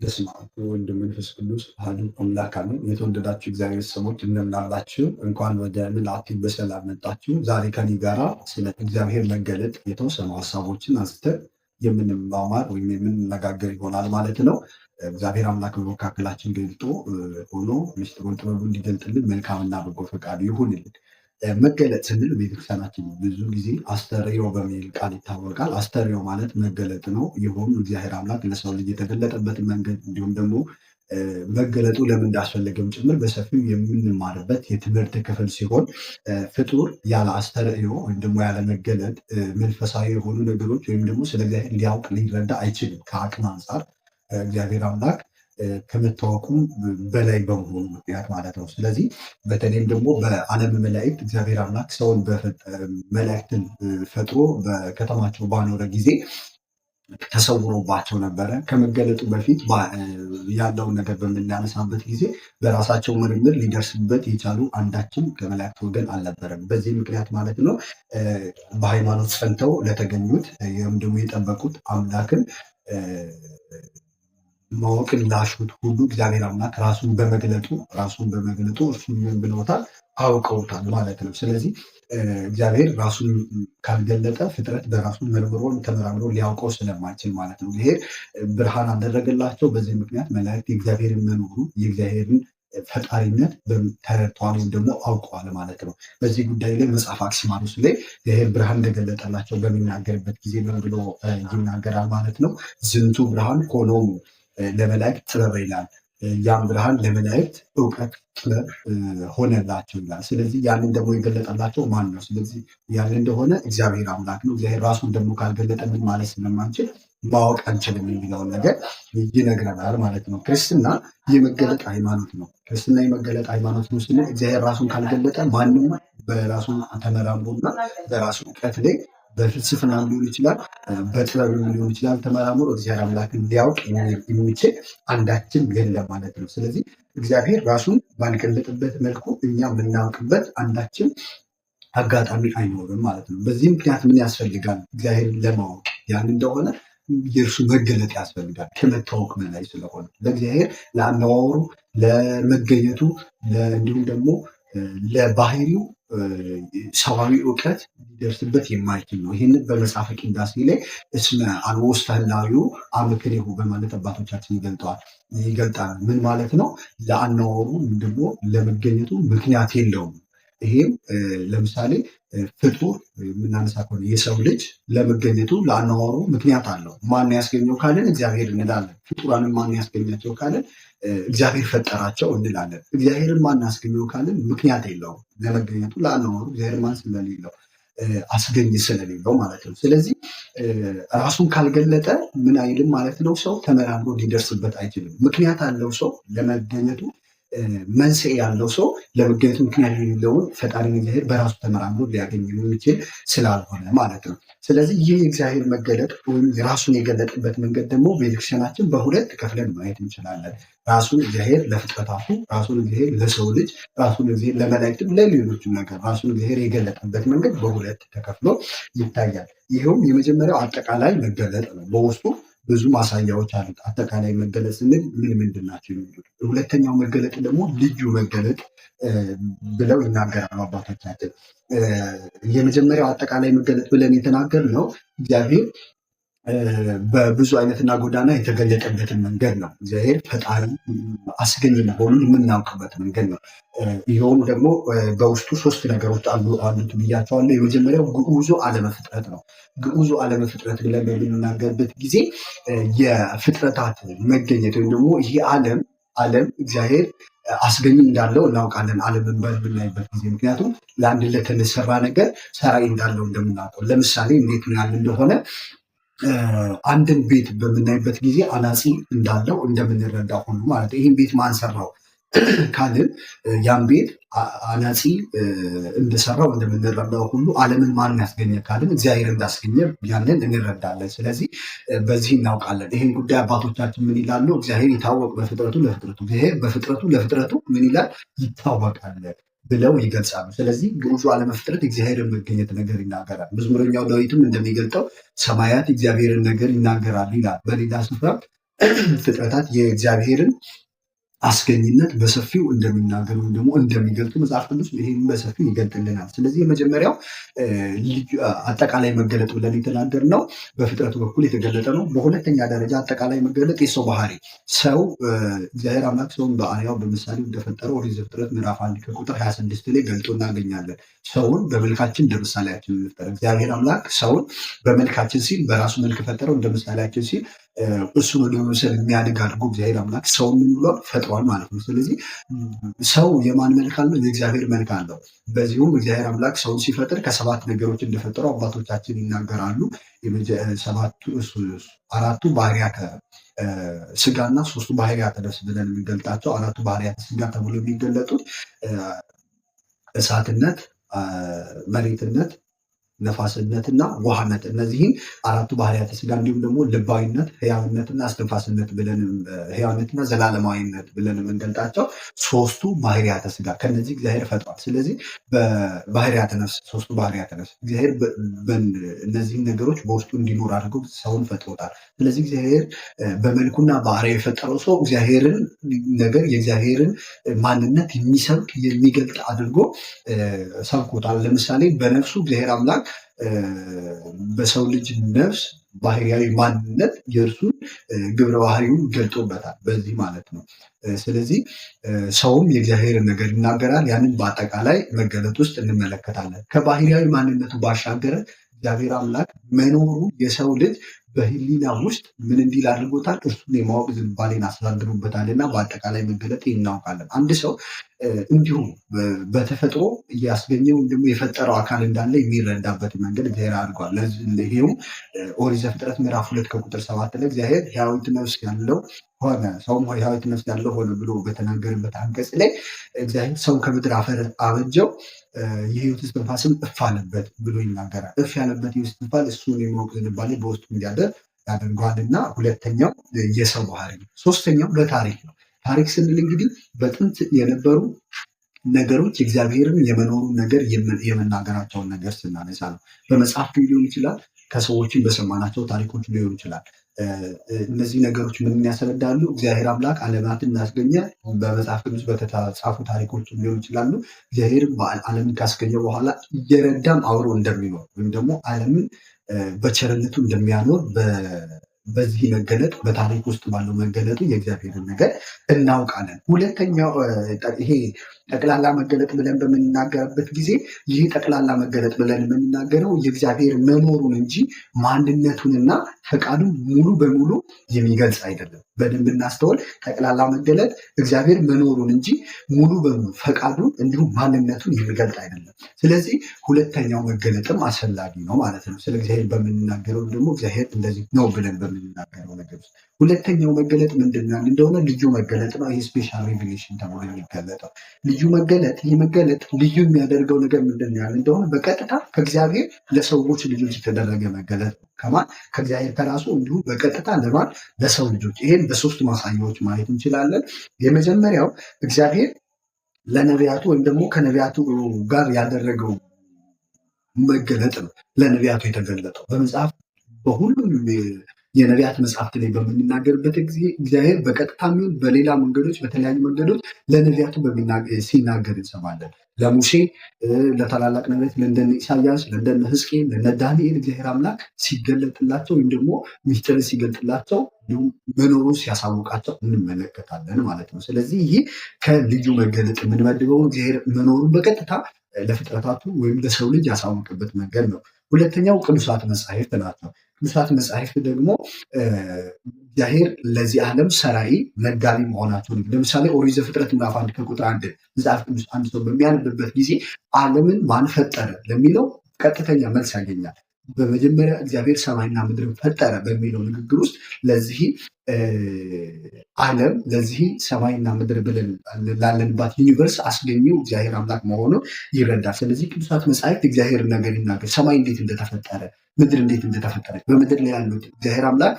በስመ አብ ወወልድ ወመንፈስ ቅዱስ አሐዱ አምላክ አሜን። የተወደዳችሁ እግዚአብሔር ሰዎች እንደምን አላችሁ? እንኳን ወደ ምልአት በሰላም መጣችሁ። ዛሬ ከኔ ጋራ ስለ እግዚአብሔር መገለጥ የተወሰኑ ሀሳቦችን አንስተን የምንማማር ወይም የምንነጋገር ይሆናል ማለት ነው። እግዚአብሔር አምላክ በመካከላችን ገልጦ ሆኖ ምስጢሩን ጥበቡን እንዲገልጥልን መልካምና በጎ ፈቃዱ ይሁንልን። መገለጥ ስንል ቤተክርስቲያናችን ብዙ ጊዜ አስተርእዮ በሚል ቃል ይታወቃል። አስተርእዮ ማለት መገለጥ ነው። ይኸውም እግዚአብሔር አምላክ ለሰው ልጅ የተገለጠበትን መንገድ እንዲሁም ደግሞ መገለጡ ለምን እንዳስፈለገም ጭምር በሰፊው የምንማርበት የትምህርት ክፍል ሲሆን ፍጡር ያለ አስተርእዮ ወይም ደግሞ ያለ መገለጥ መንፈሳዊ የሆኑ ነገሮች ወይም ደግሞ ስለ እግዚአብሔር ሊያውቅ ሊረዳ አይችልም። ከአቅም አንጻር እግዚአብሔር አምላክ ከመታወቁ በላይ በመሆኑ ምክንያት ማለት ነው። ስለዚህ በተለይም ደግሞ በዓለም መላእክት እግዚአብሔር አምላክ ሰውን መላእክትን ፈጥሮ በከተማቸው ባኖረ ጊዜ ተሰውሮባቸው ነበረ። ከመገለጡ በፊት ያለውን ነገር በምናነሳበት ጊዜ በራሳቸው ምርምር ሊደርስበት የቻሉ አንዳችም ከመላእክት ወገን አልነበረም። በዚህ ምክንያት ማለት ነው በሃይማኖት ጸንተው ለተገኙት ወይም ደግሞ የጠበቁት አምላክን ማወቅን ላሹት ሁሉ እግዚአብሔር አምላክ ራሱን በመግለጡ እርሱን ምን ብለውታል? አውቀውታል ማለት ነው። ስለዚህ እግዚአብሔር ራሱን ካልገለጠ ፍጥረት በራሱ መርምሮ ተመራምሮ ሊያውቀው ስለማይችል ማለት ነው። ይሄ ብርሃን አደረገላቸው። በዚህ ምክንያት መላእክት የእግዚአብሔርን መኖሩ የእግዚአብሔርን ፈጣሪነት ተረድተዋል ወይም ደግሞ አውቀዋል ማለት ነው። በዚህ ጉዳይ ላይ መጽሐፍ አክሲማሮስ ላይ እግዚአብሔር ብርሃን እንደገለጠላቸው በሚናገርበት ጊዜ ምን ብሎ ይናገራል ማለት ነው? ዝንቱ ብርሃን ኮኖሙ ለመላእክት ጥበብ ይላል። ያም ብርሃን ለመላእክት እውቀት ጥበብ ሆነላቸው ይላል። ስለዚህ ያንን ደግሞ የገለጠላቸው ማን ነው? ስለዚህ ያንን እንደሆነ እግዚአብሔር አምላክ ነው። እግዚአብሔር ራሱን ደግሞ ካልገለጠ ምን ማለት ስለማንችል ማወቅ አንችልም የሚለውን ነገር ይነግረናል ማለት ነው። ክርስትና የመገለጥ ሃይማኖት ነው። ክርስትና የመገለጥ ሃይማኖት ነው ስንል እግዚአብሔር ራሱን ካልገለጠ ማንም በራሱ ተመራምሮና በራሱ እውቀት ላይ በፍልስፍና ሊሆን ይችላል፣ በጥበብ ሊሆን ይችላል፣ ተመራምሮ እግዚአብሔር አምላክን ሊያውቅ የሚችል አንዳችም የለም ማለት ነው። ስለዚህ እግዚአብሔር ራሱን ባልገለጠበት መልኩ እኛ የምናውቅበት አንዳችም አጋጣሚ አይኖርም ማለት ነው። በዚህ ምክንያት ምን ያስፈልጋል? እግዚአብሔርን ለማወቅ ያን እንደሆነ የእርሱ መገለጥ ያስፈልጋል። ከመታወቅ በላይ ስለሆነ ለእግዚአብሔር ለአነዋወሩ፣ ለመገኘቱ እንዲሁም ደግሞ ለባህሪው ሰዋዊ እውቀት ሊደርስበት የማይችል ነው። ይህንን በመጽሐፈ ቅዳሴ ላይ እስመ አልቦ ውስተ ህላዌሁ አመክሬሁ በማለት አባቶቻችን ይገልጠዋል ይገልጣል። ምን ማለት ነው? ለአነዋወሩ ወይም ደግሞ ለመገኘቱ ምክንያት የለውም። ይሄም ለምሳሌ ፍጡር የምናነሳ ከሆነ የሰው ልጅ ለመገኘቱ ለአነዋወሩ ምክንያት አለው። ማን ያስገኘው ካልን እግዚአብሔር እንላለን። ፍጡራንን ማን ያስገኛቸው ካልን እግዚአብሔር ፈጠራቸው እንላለን። እግዚአብሔርን ማን ያስገኘው ካልን ምክንያት የለውም ለመገኘቱ ለአነዋወሩ እግዚአብሔር ማን ስለሌለው አስገኝ ስለሌለው ማለት ነው። ስለዚህ ራሱን ካልገለጠ ምን አይልም ማለት ነው። ሰው ተመራምሮ ሊደርስበት አይችልም። ምክንያት አለው ሰው ለመገኘቱ መንስኤ ያለው ሰው ለመገኘቱ ምክንያት የሌለውን ፈጣሪ እግዚአብሔር በራሱ ተመራምሮ ሊያገኝ የሚችል ስላልሆነ ማለት ነው። ስለዚህ ይህ የእግዚአብሔር መገለጥ ወይም ራሱን የገለጠበት መንገድ ደግሞ ቤተክርስቲያናችን በሁለት ከፍለን ማየት እንችላለን። ራሱን እግዚአብሔር ለፍጥረታቱ፣ ራሱን እግዚአብሔር ለሰው ልጅ፣ ራሱን እግዚአብሔር ለመላእክትም ለሌሎችም ነገር ራሱን እግዚአብሔር የገለጠበት መንገድ በሁለት ተከፍሎ ይታያል። ይኸውም የመጀመሪያው አጠቃላይ መገለጥ ነው። በውስጡ ብዙ ማሳያዎች አሉት። አጠቃላይ መገለጥ ስንል ምን ምንድን ናቸው የሚሉት። ሁለተኛው መገለጥ ደግሞ ልዩ መገለጥ ብለው ይናገራሉ አባቶቻችን። የመጀመሪያው አጠቃላይ መገለጥ ብለን የተናገርነው እግዚአብሔር በብዙ አይነትና ጎዳና የተገለጠበትን መንገድ ነው። እግዚአብሔር ፈጣሪ አስገኝ መሆኑን የምናውቅበት መንገድ ነው። ይኸውም ደግሞ በውስጡ ሶስት ነገሮች አሉት ብያቸዋለሁ። የመጀመሪያው ግዑዙ ዓለመ ፍጥረት ነው። ግዑዙ ዓለመ ፍጥረት ብለን በምንናገርበት ጊዜ የፍጥረታት መገኘት ወይም ደግሞ ይህ ዓለም እግዚአብሔር አስገኝ እንዳለው እናውቃለን። ዓለምን በምናይበት ጊዜ ምክንያቱም ለአንድ ለተሰራ ነገር ሰራይ እንዳለው እንደምናውቀው ለምሳሌ እንዴት ነው ያለ እንደሆነ አንድን ቤት በምናይበት ጊዜ አናጺ እንዳለው እንደምንረዳ ሁሉ ማለት ነው። ይህን ቤት ማን ሰራው ካልን ያን ቤት አናጺ እንደሰራው እንደምንረዳው ሁሉ ዓለምን ማን ያስገኘ ካልን እግዚአብሔር እንዳስገኘ ያንን እንረዳለን። ስለዚህ በዚህ እናውቃለን። ይህን ጉዳይ አባቶቻችን ምን ይላሉ? እግዚአብሔር ይታወቅ በፍጥረቱ ለፍጥረቱ፣ እግዚአብሔር በፍጥረቱ ለፍጥረቱ ምን ይላል? ይታወቃል ብለው ይገልጻሉ። ስለዚህ ግዑዙ ዓለመ ፍጥረት እግዚአብሔርን መገኘት ነገር ይናገራል። መዝሙረኛው ዳዊትም እንደሚገልጠው ሰማያት እግዚአብሔርን ነገር ይናገራል ይላል። በሌላ ስፍራ ፍጥረታት የእግዚአብሔርን አስገኝነት በሰፊው እንደሚናገሩ ወይም ደግሞ እንደሚገልጡ መጽሐፍ ቅዱስ ይህን በሰፊው ይገልጥልናል። ስለዚህ የመጀመሪያው አጠቃላይ መገለጥ ብለን የተናገርነው በፍጥረቱ በኩል የተገለጠ ነው። በሁለተኛ ደረጃ አጠቃላይ መገለጥ የሰው ባህሪ፣ ሰው እግዚአብሔር አምላክ ሰውን በአርአያው በምሳሌው እንደፈጠረው ኦሪት ዘፍጥረት ምዕራፍ 1 ከቁጥር 26 ላይ ገልጦ እናገኛለን። ሰውን በመልካችን እንደ ምሳሌያችን እንፍጠር። እግዚአብሔር አምላክ ሰውን በመልካችን ሲል በራሱ መልክ ፈጠረው፣ እንደ ምሳሌያችን ሲል እሱን ወደ መምሰል የሚያድግ አድርጎ እግዚአብሔር አምላክ ሰውን ምን ብሏል? ፈጥሯል ማለት ነው። ስለዚህ ሰው የማን መልክ አለው? የእግዚአብሔር መልክ አለው። በዚሁም እግዚአብሔር አምላክ ሰውን ሲፈጥር ከሰባት ነገሮች እንደፈጠረው አባቶቻችን ይናገራሉ። አራቱ ባህሪያተ ስጋና ሶስቱ ባህሪያተ ነፍስ ብለን የምንገልጣቸው አራቱ ባህሪያተ ስጋ ተብሎ የሚገለጡት እሳትነት፣ መሬትነት፣ ነፋስነትና ውሃነት፣ እነዚህን አራቱ ባህሪያተ ስጋ እንዲሁም ደግሞ ልባዊነት፣ ህያውነትና እስትንፋስነት ብለን ህያውነትና ዘላለማዊነት ብለን የምንገልጣቸው ሶስቱ ባህሪያተ ስጋ ከነዚህ እግዚአብሔር ፈጥሯል። ስለዚህ በባህሪያተ ነፍስ ሶስቱ ባህሪያተ ነፍስ እግዚአብሔር እነዚህን ነገሮች በውስጡ እንዲኖር አድርጎ ሰውን ፈጥሮታል። ስለዚህ እግዚአብሔር በመልኩና በአርአያው የፈጠረው ሰው እግዚአብሔርን ነገር የእግዚአብሔርን ማንነት የሚሰብክ የሚገልጥ አድርጎ ሰብኮታል። ለምሳሌ በነፍሱ እግዚአብሔር አምላክ በሰው ልጅ ነፍስ ባህሪያዊ ማንነት የእርሱን ግብረ ባህሪውን ገልጦበታል፣ በዚህ ማለት ነው። ስለዚህ ሰውም የእግዚአብሔርን ነገር ይናገራል። ያንን በአጠቃላይ መገለጥ ውስጥ እንመለከታለን። ከባህሪያዊ ማንነቱ ባሻገረ እግዚአብሔር አምላክ መኖሩ የሰው ልጅ በህሊና ውስጥ ምን እንዲል አድርጎታል? እርሱን የማወቅ ዝንባሌን አሳድሮበታል እና በአጠቃላይ መገለጥ እናውቃለን። አንድ ሰው እንዲሁ በተፈጥሮ እያስገኘው ደግሞ የፈጠረው አካል እንዳለ የሚረዳበት መንገድ እግዚአብሔር አድርጓል። ይሄውም ኦሪት ዘፍጥረት ምዕራፍ 2 ከቁጥር 7 ላይ እግዚአብሔር ሕያዊት ነፍስ ያለው ሆነ፣ ሰውም ሕያዊት ነፍስ ያለው ሆነ ብሎ በተናገረበት አንቀጽ ላይ እግዚአብሔር ሰው ከምድር አፈር አበጀው፣ የህይወት እስትንፋስም እፍ አለበት ብሎ ይናገራል። እፍ ያለበት የህይወት እስትንፋስ እሱን የማወቅ ዝንባሌ በውስጡ እንዲያደር ያደርገዋል እና ሁለተኛው የሰው ባህሪ ነው። ሶስተኛው በታሪክ ነው። ታሪክ ስንል እንግዲህ በጥንት የነበሩ ነገሮች እግዚአብሔርን የመኖሩን ነገር የመናገራቸውን ነገር ስናነሳ ነው። በመጽሐፍ ሊሆን ይችላል፣ ከሰዎችም በሰማናቸው ታሪኮች ሊሆን ይችላል። እነዚህ ነገሮች ምን ያስረዳሉ? እግዚአብሔር አምላክ ዓለማትን እንዳስገኘ በመጽሐፍ ቅዱስ በተጻፉ ታሪኮች ሊሆን ይችላሉ። እግዚአብሔር ዓለምን ካስገኘ በኋላ እየረዳም አብሮ እንደሚኖር ወይም ደግሞ ዓለምን በቸርነቱ እንደሚያኖር በዚህ መገለጥ በታሪክ ውስጥ ባለው መገለጡ የእግዚአብሔርን ነገር እናውቃለን። ሁለተኛው ይሄ ጠቅላላ መገለጥ ብለን በምንናገርበት ጊዜ ይህ ጠቅላላ መገለጥ ብለን የምንናገረው የእግዚአብሔር መኖሩን እንጂ ማንነቱንና ፈቃዱን ሙሉ በሙሉ የሚገልጽ አይደለም። በደንብ እናስተውል። ጠቅላላ መገለጥ እግዚአብሔር መኖሩን እንጂ ሙሉ በሙሉ ፈቃዱን እንዲሁም ማንነቱን የሚገልጽ አይደለም። ስለዚህ ሁለተኛው መገለጥም አስፈላጊ ነው ማለት ነው። ስለ እግዚአብሔር በምንናገረው ደግሞ እግዚአብሔር እንደዚህ ነው ብለን በምንናገረው ነገር ውስጥ ሁለተኛው መገለጥ ምንድን ነው እንደሆነ ልዩ መገለጥ ነው። ይህ special revelation ተብሎ የሚገለጠው ልዩ መገለጥ። ይህ መገለጥ ልዩ የሚያደርገው ነገር ምንድን ነው ያለ እንደሆነ በቀጥታ ከእግዚአብሔር ለሰዎች ልጆች የተደረገ መገለጥ ነው። ከማን? ከእግዚአብሔር ከራሱ እንዲሁም በቀጥታ ለማን? ለሰው ልጆች። ይህን በሶስት ማሳያዎች ማየት እንችላለን። የመጀመሪያው እግዚአብሔር ለነቢያቱ ወይም ደግሞ ከነቢያቱ ጋር ያደረገው መገለጥ ነው። ለነቢያቱ የተገለጠው በመጽሐፍ በሁሉም የነቢያት መጽሐፍት ላይ በምንናገርበት ጊዜ እግዚአብሔር በቀጥታ የሚሆን በሌላ መንገዶች በተለያዩ መንገዶች ለነቢያቱ ሲናገር እንሰማለን። ለሙሴ፣ ለታላላቅ ነቢያት ለእንደነ ኢሳያስ፣ ለእንደነ ሕዝቅኤል፣ ለእነ ዳንኤል እግዚአብሔር አምላክ ሲገለጥላቸው ወይም ደግሞ ሚስጥርን ሲገልጥላቸው እንዲሁም መኖሩን ሲያሳውቃቸው እንመለከታለን ማለት ነው። ስለዚህ ይህ ከልዩ መገለጥ የምንመድበውን እግዚአብሔር መኖሩን በቀጥታ ለፍጥረታቱ ወይም ለሰው ልጅ ያሳወቀበት መንገድ ነው። ሁለተኛው ቅዱሳት መጻሕፍት ናቸው። ቅዱሳት መጻሕፍት ደግሞ እግዚአብሔር ለዚህ ዓለም ሰራኢ መጋቢ መሆናቸውን ለምሳሌ ኦሪት ዘፍጥረት ምዕራፍ 1 ከቁጥር 1 መጽሐፍ ቅዱስ አንድ ሰው በሚያነብበት ጊዜ ዓለምን ማን ፈጠረ ለሚለው ቀጥተኛ መልስ ያገኛል። በመጀመሪያ እግዚአብሔር ሰማይና ምድርን ፈጠረ በሚለው ንግግር ውስጥ ለዚህ ዓለም ለዚህ ሰማይና ምድር ብለን ላለንባት universe አስገኘው እግዚአብሔር አምላክ መሆኑን ይረዳል። ስለዚህ ቅዱሳት መጻሕፍት እግዚአብሔር ነገር ይናገር፣ ሰማይ እንዴት እንደተፈጠረ፣ ምድር እንዴት እንደተፈጠረ፣ በምድር ላይ ያሉት እግዚአብሔር አምላክ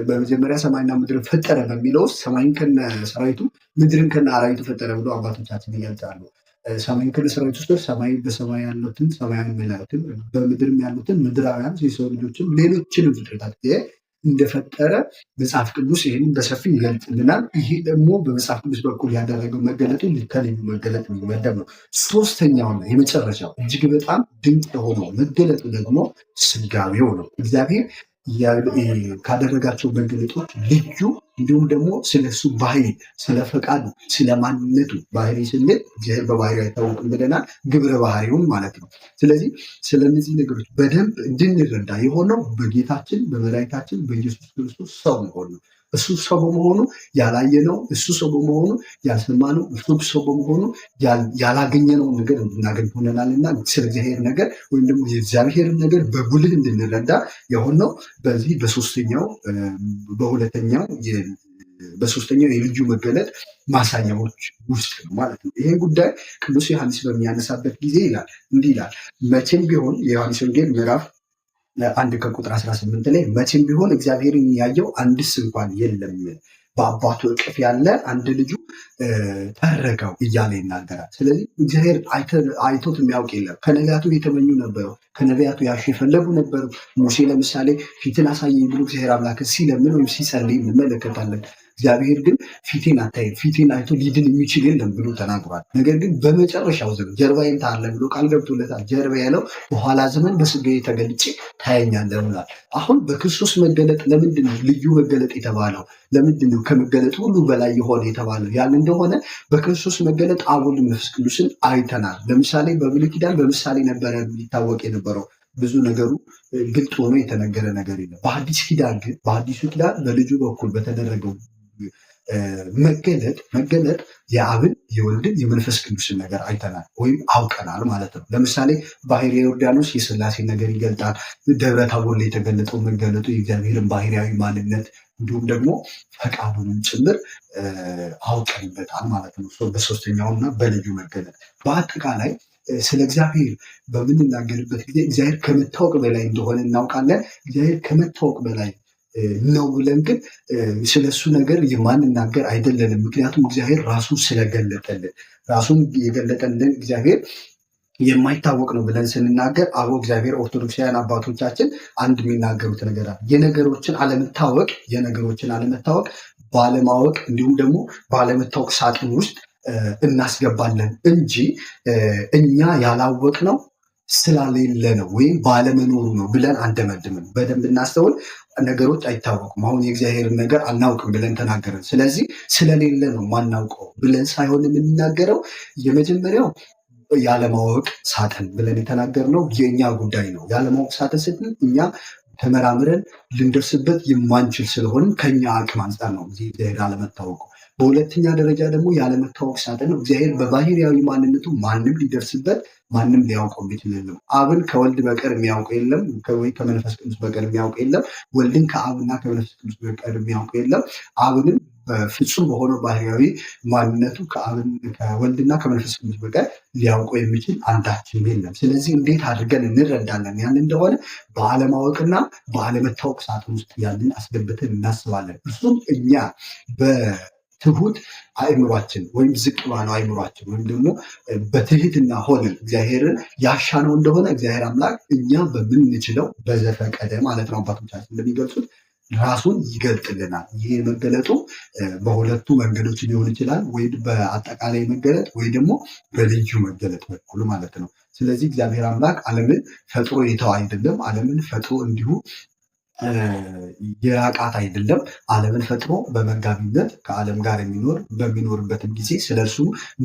በመጀመሪያ ሰማይና ምድርን ፈጠረ በሚለው ውስጥ ሰማይን ከነ ሰራዊቱ ምድርን ከነ አራዊቱ ፈጠረ ብሎ አባቶቻችን ይገልጻሉ። ሰማይን ከነ ሰራዊቱ ውስጥ ሰማይ በሰማይ ያሉትን ሰማያዊ መላእክትን በምድርም ያሉትን ምድራውያን የሰው ልጆችን ሌሎችንም ፍጥረታት እንደፈጠረ መጽሐፍ ቅዱስ ይህንን በሰፊው ይገልጽልናል። ይሄ ደግሞ በመጽሐፍ ቅዱስ በኩል ያደረገው መገለጡ ከልዩ መገለጥ የሚመደብ ነው። ሶስተኛውና የመጨረሻው እጅግ በጣም ድንቅ የሆነው መገለጡ ደግሞ ስጋዌው ነው። እግዚአብሔር ካደረጋቸው መገለጦች ልዩ እንዲሁም ደግሞ ስለሱ ባህሪ፣ ስለ ፈቃዱ፣ ስለ ማንነቱ፣ ባህሪ ስንል እግዚአብሔር በባህሪ አይታወቅም ብለናል፣ ግብረ ባህሪውን ማለት ነው። ስለዚህ ስለነዚህ ነገሮች በደንብ እንድንረዳ የሆነው በጌታችን በመድኃኒታችን በኢየሱስ ክርስቶስ ሰው መሆን ነው። እሱ ሰው በመሆኑ ያላየነው፣ እሱ ሰው በመሆኑ ያልሰማነው፣ እሱ ሰው በመሆኑ ያላገኘነውን ነገር እንድናገኝ ሆነናል እና ስለ እግዚአብሔር ነገር ወይም ደግሞ የእግዚአብሔርን ነገር በጉልህ እንድንረዳ የሆነው በዚህ በሶስተኛው በሁለተኛው በሶስተኛው የልጁ መገለጥ ማሳያዎች ውስጥ ነው ማለት ነው። ይህን ጉዳይ ቅዱስ ዮሐንስ በሚያነሳበት ጊዜ ይላል፣ እንዲህ ይላል፣ መቼም ቢሆን የዮሐንስ ወንጌል ምዕራፍ 1 ከቁጥር 18 ላይ መቼም ቢሆን እግዚአብሔርን ያየው አንድስ እንኳን የለም፣ በአባቱ እቅፍ ያለ አንድ ልጁ ተረከው እያለ ይናገራል። ስለዚህ እግዚአብሔር አይቶት የሚያውቅ የለም። ከነቢያቱ የተመኙ ነበሩ፣ ከነቢያቱ ያሹ የፈለጉ ነበሩ። ሙሴ ለምሳሌ ፊትን አሳየኝ ብሎ እግዚአብሔር አምላክን ሲለምን ወይም ሲጸልይ እንመለከታለን። እግዚአብሔር ግን ፊቴን አታይም፣ ፊቴን አይቶ ሊድን የሚችል የለም ብሎ ተናግሯል። ነገር ግን በመጨረሻው ዘመን ጀርባዬን ታያለህ ብሎ ቃል ገብቶለታል። ጀርባ ያለው በኋላ ዘመን በስጋዬ ተገልጬ ታየኛለህ ብሏል። አሁን በክርስቶስ መገለጥ ለምንድን ነው ልዩ መገለጥ የተባለው? ለምንድን ነው ከመገለጥ ሁሉ በላይ የሆነ የተባለው? ያን እንደሆነ በክርስቶስ መገለጥ አብ ወልድ መንፈስ ቅዱስን አይተናል። ለምሳሌ በብሉይ ኪዳን በምሳሌ ነበረ የሚታወቅ የነበረው፣ ብዙ ነገሩ ግልጥ ሆኖ የተነገረ ነገር የለም። በአዲስ ኪዳን ግን፣ በአዲሱ ኪዳን በልጁ በኩል በተደረገው መገለጥ የአብን፣ የወልድን፣ የመንፈስ ቅዱስን ነገር አይተናል ወይም አውቀናል ማለት ነው። ለምሳሌ ባህረ ዮርዳኖስ የስላሴን ነገር ይገልጣል። ደብረ ታቦር ላይ የተገለጠው መገለጡ የእግዚአብሔርን ባህርያዊ ማንነት እንዲሁም ደግሞ ፈቃዱንም ጭምር አውቀንበታል ማለት ነው። በሶስተኛውና በልዩ መገለጥ በአጠቃላይ ስለ እግዚአብሔር በምንናገርበት ጊዜ እግዚአብሔር ከመታወቅ በላይ እንደሆነ እናውቃለን። እግዚአብሔር ከመታወቅ በላይ ነው ብለን ግን ስለሱ ነገር የማንናገር አይደለንም። ምክንያቱም እግዚአብሔር ራሱን ስለገለጠልን፣ ራሱን የገለጠልን እግዚአብሔር የማይታወቅ ነው ብለን ስንናገር አቦ እግዚአብሔር ኦርቶዶክሳውያን አባቶቻችን አንድ የሚናገሩት ነገር አለ። የነገሮችን አለመታወቅ ባለማወቅ እንዲሁም ደግሞ ባለመታወቅ ሳጥን ውስጥ እናስገባለን እንጂ እኛ ያላወቅነው ስላሌለ ነው ወይም ባለመኖሩ ነው ብለን አንደመድምም። በደንብ እናስተውል። ነገሮች አይታወቁም። አሁን የእግዚአብሔርን ነገር አናውቅም ብለን ተናገረን። ስለዚህ ስለሌለ ነው ማናውቀው ብለን ሳይሆን የምንናገረው፣ የመጀመሪያው ያለማወቅ ሳጥን ብለን የተናገርነው የእኛ ጉዳይ ነው። ያለማወቅ ሳጥን ስንል እኛ ተመራምረን ልንደርስበት የማንችል ስለሆንም ከኛ አቅም አንጻር ነው እግዚአብሔር አለመታወቁ። በሁለተኛ ደረጃ ደግሞ ያለመታወቅ ሳጥን ነው። እግዚአብሔር በባህርያዊ ማንነቱ ማንም ሊደርስበት ማንም ሊያውቀው የሚችል የለም። አብን ከወልድ በቀር የሚያውቀው የለም፣ ወይ ከመንፈስ ቅዱስ በቀር የሚያውቀው የለም። ወልድን ከአብና ከመንፈስ ቅዱስ በቀር የሚያውቀው የለም። አብንም ፍጹም በሆነው ባህርያዊ ማንነቱ ከወልድና ከመንፈስ ቅዱስ በቀር ሊያውቀው የሚችል አንዳችም የለም። ስለዚህ እንዴት አድርገን እንረዳለን? ያን እንደሆነ በአለማወቅና በአለመታወቅ ሳጥን ውስጥ ያንን አስገብተን እናስባለን። እሱም እኛ በትሁት አእምሯችን ወይም ዝቅ ባለው አእምሯችን ወይም ደግሞ በትህትና ሆነን እግዚአብሔርን ያሻነው እንደሆነ እግዚአብሔር አምላክ እኛ በምንችለው በዘፈቀደ ማለት ነው፣ አባቶቻችን እንደሚገልጹት ራሱን ይገልጥልናል። ይሄ መገለጡ በሁለቱ መንገዶች ሊሆን ይችላል፣ ወይ በአጠቃላይ መገለጥ ወይ ደግሞ በልዩ መገለጥ በኩል ማለት ነው። ስለዚህ እግዚአብሔር አምላክ ዓለምን ፈጥሮ የተው አይደለም። ዓለምን ፈጥሮ እንዲሁ የራቃት አይደለም። ዓለምን ፈጥሮ በመጋቢነት ከዓለም ጋር የሚኖር፣ በሚኖርበትም ጊዜ ስለ እርሱ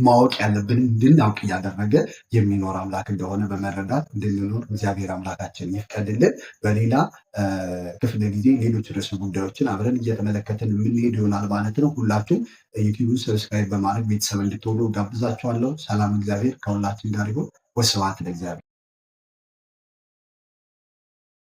ማወቅ ያለብን እንድናውቅ እያደረገ የሚኖር አምላክ እንደሆነ በመረዳት እንድንኖር እግዚአብሔር አምላካችን ይፍቀድልን። በሌላ ክፍለ ጊዜ ሌሎች ርዕሰ ጉዳዮችን አብረን እየተመለከትን የምንሄድ ይሆናል ማለት ነው። ሁላችሁም ዩቲዩብን subscribe በማድረግ ቤተሰብ እንድትሆኑ ጋብዛችኋለሁ። ሰላም እግዚአብሔር ከሁላችን ጋር ይሁን። ወስብሐት ለእግዚአብሔር።